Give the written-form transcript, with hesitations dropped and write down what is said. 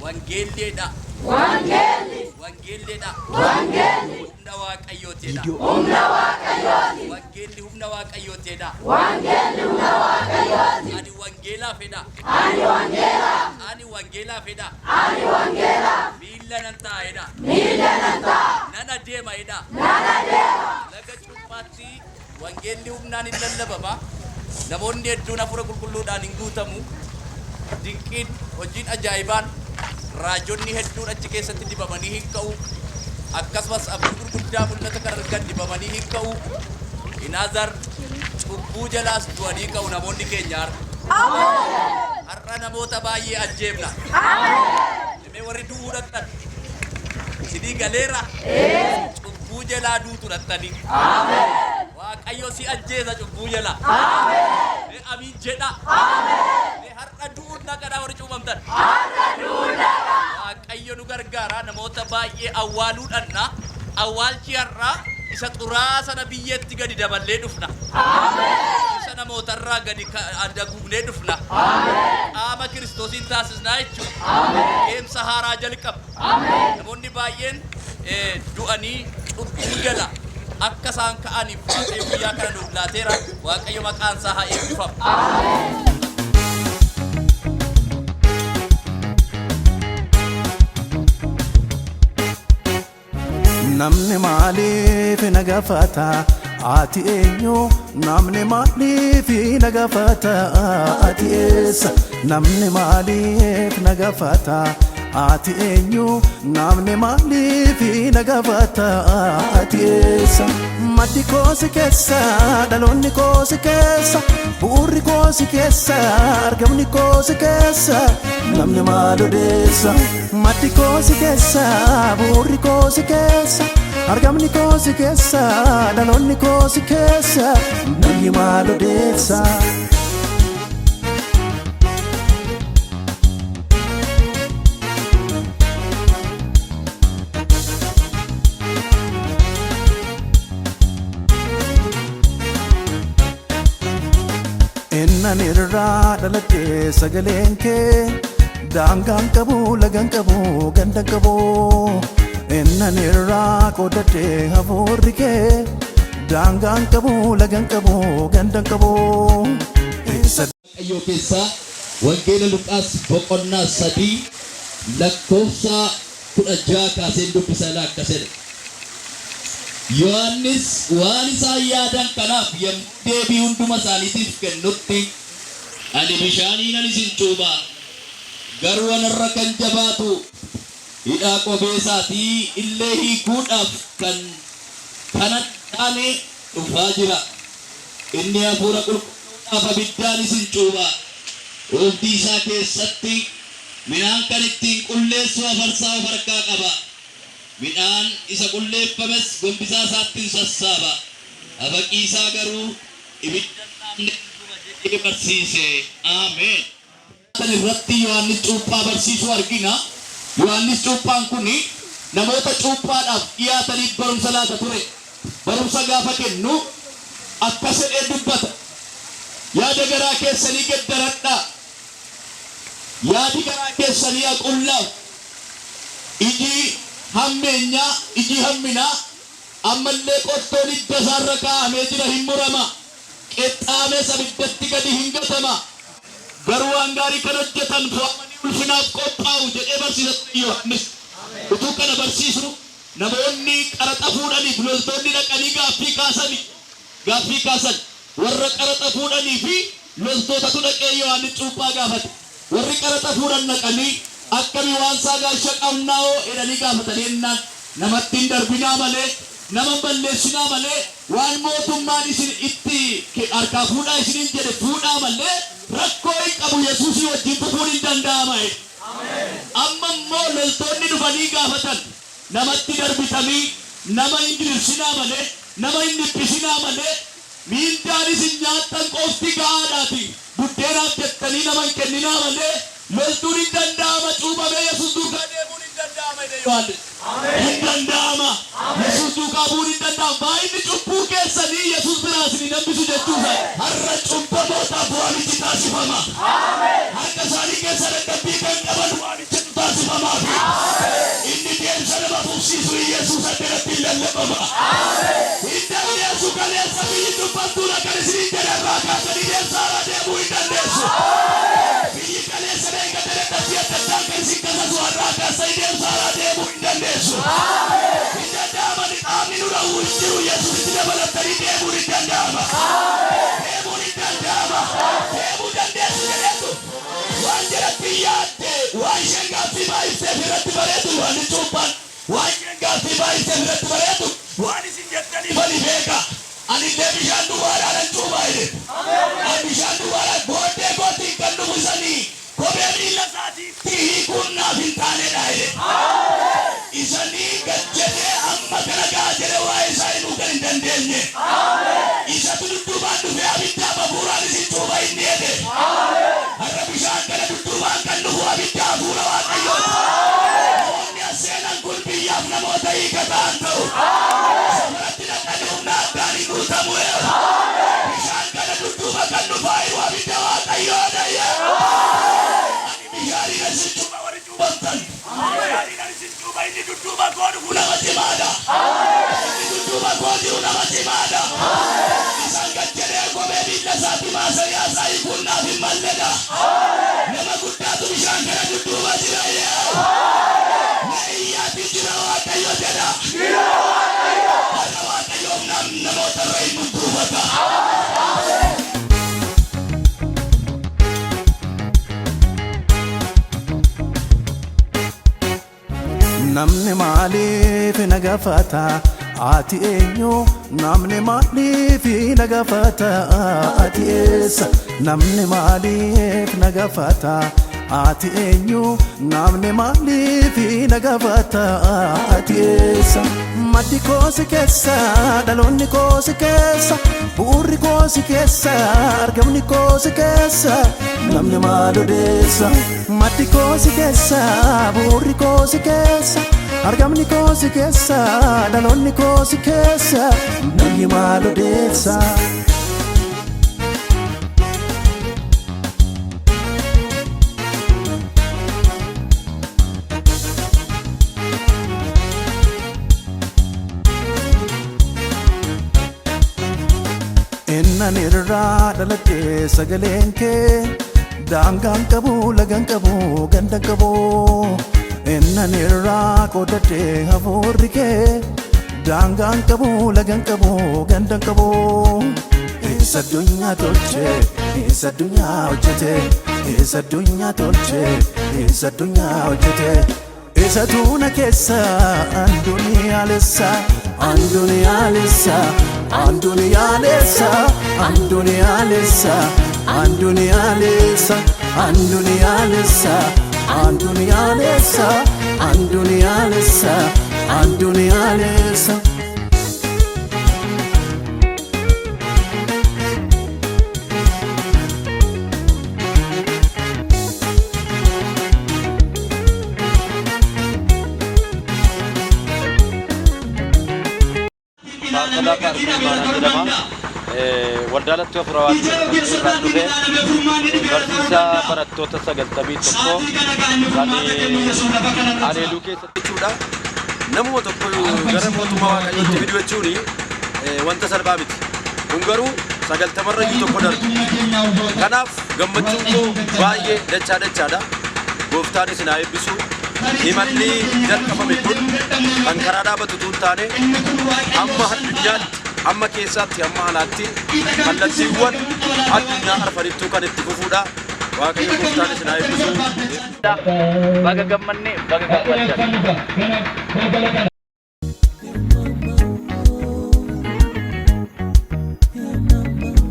Wangeelleedha. Wangeelli. Wangeelleedha. Wangeelli. Humna Waaqayyootiidha. Humna Waaqayyooti. Wangeelli humna Waaqayyootiidha. Wangeelli humna Waaqayyooti. Ani wangeelaa fedha. Ani wangeelaa. Ani wangeelaa fedha. Ani wangeelaa. Miilla nan taa'edha. Miilla nan taa'a. Nan adeema jedha. Nan adeema. Laga cuuphaatti wangeelli humnaan hin lallabama. Namoonni hedduun hafuura qulqulluudhaan hin guutamu. Dinqiin hojiin ajaa'ibaan raajonni hedduun achi keessatti dibamanii hin ka'u. Akkasumas abdii gurguddaa mul'ata kan argan dibamanii hin ka'u. Inaazar cubbuu jalaas du'anii ka'u namoonni keenya har'a. Har'a namoota baay'ee ajjeefna. Mee warri du'uu dhaqxan isinii galeera. Cubbuu jalaa duutu dhaqxanii. Waaqayyo si ajjeesa cubbuu jalaa. Mee amiin jedha. Mee har'a du'uun dhaqadhaa warri cuuphamtan. Waaqayyo nu gargaara namoota baay'ee awwaaluu dhanna. Awwaalchi har'aa isa xuraa sana biyyeetti gadi daballee dhufna. Isa namootarraa gadi daguugnee dhufna. Qaama Kiristoosiin taasisnaa jechuudha. Deemsa haaraa jalqabna. Namoonni baay'een du'anii cubbuu jala akka isaan ka'aniif Waaqayyo guyyaa kana nuuf laateera. Waaqayyo maqaan isaa haa eebbifamu. Namni maaliif na gaafata ati eenyu? Namni maaliif na gaafata ati eessa? Namni maaliif na gaafata ati eenyu? Namni maaliif na gaafata ati eessa? Maddi koo si keessa, dhaloonni koo si keessa, bu'uurri koo si keessa, argamni koo si keessa, namni maal odeessa? Maddi koo si keessa, bu'uurri koo si keessa, argamni koo si keessa, dhaloonni koo si keessa, namni maal odeessa? Innan irraa dhaladhe sagaleen kee daangaan qabu, lagan qabu, ganda qabu. Innan irraa qoodadhe hafuurri kee daangaan qabu, lagan qabu, ganda qabu. Waaqayyoo keessaa Wangeela Luqaas boqonnaa 3 lakkoofsa 16 kaaseen dubbisa ilaa akkas jedha. Yohaannis waan isaan yaadan kanaaf yommuu deebii hunduma isaaniitiif kennutti, Ani bishaaniinan isin cuupha, garuu anarra kan jabaatu hidhaa qobee isaatii illee hiikuudhaaf kan kana hin taane dhufaa jira. Inni Hafuura Qulqulluudhaaf abiddaan isin cuupha. Oobdii isaa keessatti midhaan kan ittiin qulleessu afarsaa of harkaa qaba. Midhaan isa qulleeffames gombisaa isaatti in sassaaba, habaqii isaa garuu ibidda hin dhaamneen guba jedhee barsiise. Ameen. Tan irratti Yohaannis Cuuphaa barsiisuu argina. Yohaannis Cuuphaan kun namoota cuuphaadhaaf dhiyaataniif barumsa laata ture. Barumsa gaafa kennu akkas jedhee dubbata. Yaada garaa keessanii geddaradhaa. Yaadi garaa keessanii haa qullaa'u. Iji hammeenyaa, iji hamminaa ammallee qottoon hidda isaa irra kaa'amee jira hin murama. Qixxaamees abiddatti gadi hin gatama. Garuu waan gaarii kan hojjetan fo'amanii ulfinaaf qophaa'u jedhee barsiisa ture Yohaannis. Utuu kana barsiisuu namoonni qaraxa fuudhaniif loltoonni dhaqanii gaaffii kaasani. Gaaffii kaasan. Warra qaraxa fuudhanii fi loltootatu dhaqee Yohaannis cuuphaa gaafate. Warri qaraxa fuudhan dhaqanii akkami waan isaa gaasha qabnaa'oo jedhanii gaafatanii jennaan namatti hin darbinaa malee nama hin balleessinaa malee waan mootummaan isin itti harkaa fuudhaa isiniin jedhe fuudhaa malee rakkoo hin qabu, Yesuusii wajjin fufuun hin danda'ama jedhe. Amma immoo loltoonni dhufanii gaafatan, namatti darbitanii nama hin gidirsinaa malee, nama hin dhiphisinaa malee, miindaan isin nyaattan qofti ga'aadhaatii buddeenaaf jettanii nama hin kenninaa malee loltuun hin danda'ama, cuuphamee Yesuus duukaa deemuun hin danda'ama jedhe Yohaannis. Hin danda'ama. Yesuus duukaa bu'uun hin danda'ama. Baay'inni cubbuu keessanii Yesuus biraa isin hin hambisu jechuu isaati. Har'a cubbamootaaf waamichi taasifama. Harka isaanii keessa dadhabbii kan qaban waamichatu taasifamaaf. Inni deemsa nama fufsiisu Yesuus addanatti hin lallabama. Hin dandeessu kaleessa biyyi dubbattuudha kan isiniin jedhan irraa kaasanii deemsa haaraa deemuu hin dandeessu. Biyyi kaleessa deeggarta dadhabbii adda addaa kan isin kasasu har'aa kaasanii deemsa haaraa deemuu hin dandeessu. Hin danda'amani, qaamni nu dhawwu hin jiru. Yesuusitti dabalatanii deemuun hin danda'ama. Deemuun hin danda'ama. Deemuu dandeessu jedheetu waan jedhatti yaadde, waan isheen gaaffii baay'ifteef irratti bareedu, waan cuuphaan waan isheen gaaffii baay'ifteef irratti bareedu, waan isin jettaniif ani beeka. Ani illee bishaan duwwaadhaan nan cuuphaa jedhe. Ani bishaan duwwaadhaan, booddee kootiin kan dhufu isanii kophee miilla isaatiitti hiikuun naaf hin taanedha jedhe. Isanii gad jedhee amma kana ga'a jedhee waa'ee isaa himuu kan hin dandeenye. Isatu dudduubaan dhufee abiddaa hafuuraan isin cuupha inni jedhe. Har'a bishaan kana dudduubaan kan dhufu abidda hafuura Waaqayyooti. Namoonni as seenan kun biyyaaf namoota hiika ta'an ta'u. Safaratti dhaqanii humna addaan hin guutamu. Bishaan kana dudduuba kan dhufaa jiru abidda Waaqayyoodha. Ani bishaaniin isin cuupha, warri cuuphamtan. Bishaaniin isin cuupha, inni dudduuba koo dhufu nama cimaadha. Inni dudduuba koo jiru nama cimaadha. Isaan gad jedhee kophee miilla isaatti maasariyaa isaa hiikuun naaf hin malledha. Nama guddaatu bishaan kana dudduuba jira. Iyyaati jira Waaqayyo jedha. Har'a Waaqayyoof namoota irra hin buufata. Namni maaliif na gaafata? Ati eenyu? Namni maaliif na gaafata? Ati eessa? Namni maaliif na gaafata? Ati eenyu? Namni maaliif na gaafata? Ati eessa? Maddi koosi keessa, dhaloonni koosi keessa, bu'uurri koosi keessa, argamni koosi keessa, namni maal odeessa? Maddi koosi keessa, bu'uurri koosi keessa, argamni koosi keessa, dhaloonni koosi keessa, namni maal odeessa? Innan irraa dhaladhee sagaleen kee daangaan qabu, lagan qabu, ganda qabu. Innan irraa qoodadhee hafuurri kee daangaan qabu, lagan qabu, ganda qabu. Isa addunyaa tolche, isa addunyaa hojjete, isa addunyaa tolche, isa addunyaa hojjete. Isa tuuna keessa anduniyaalessa, anduniyaalessa, anduniyaalessa, anduniyaalessa, anduniyaalessa, anduniyaalessa, anduniyaalessa, anduniyaalessa, anduniyaalessa. Faarfataa Faarfii Imaanaa jedhama. Waldaa Lattuu Afurawaa irraa dhufe, barsiisaa barattoota 91 kan Aleeluu keessatti jechuudha. Namuma tokko gara mootummaa Waaqayyootti fiduu jechuun wanta salphaa miti. Kun garuu 90rra iyyuu tokko darbu. Kanaaf gammachuun koo baay'ee dachaa dachaadha. Gooftaan isin haa eebbisu. Imalli jalqabame kun kan karaa dhaabatu utuu hin taane, amma addunyaatti, amma keessaatti, amma alaatti, kallattiiwwan addunyaa arfanittuu kan itti fufuudha. Waaqayyo gooftaan isin haa eebbisu. Baga gammanne, baga gammaddan.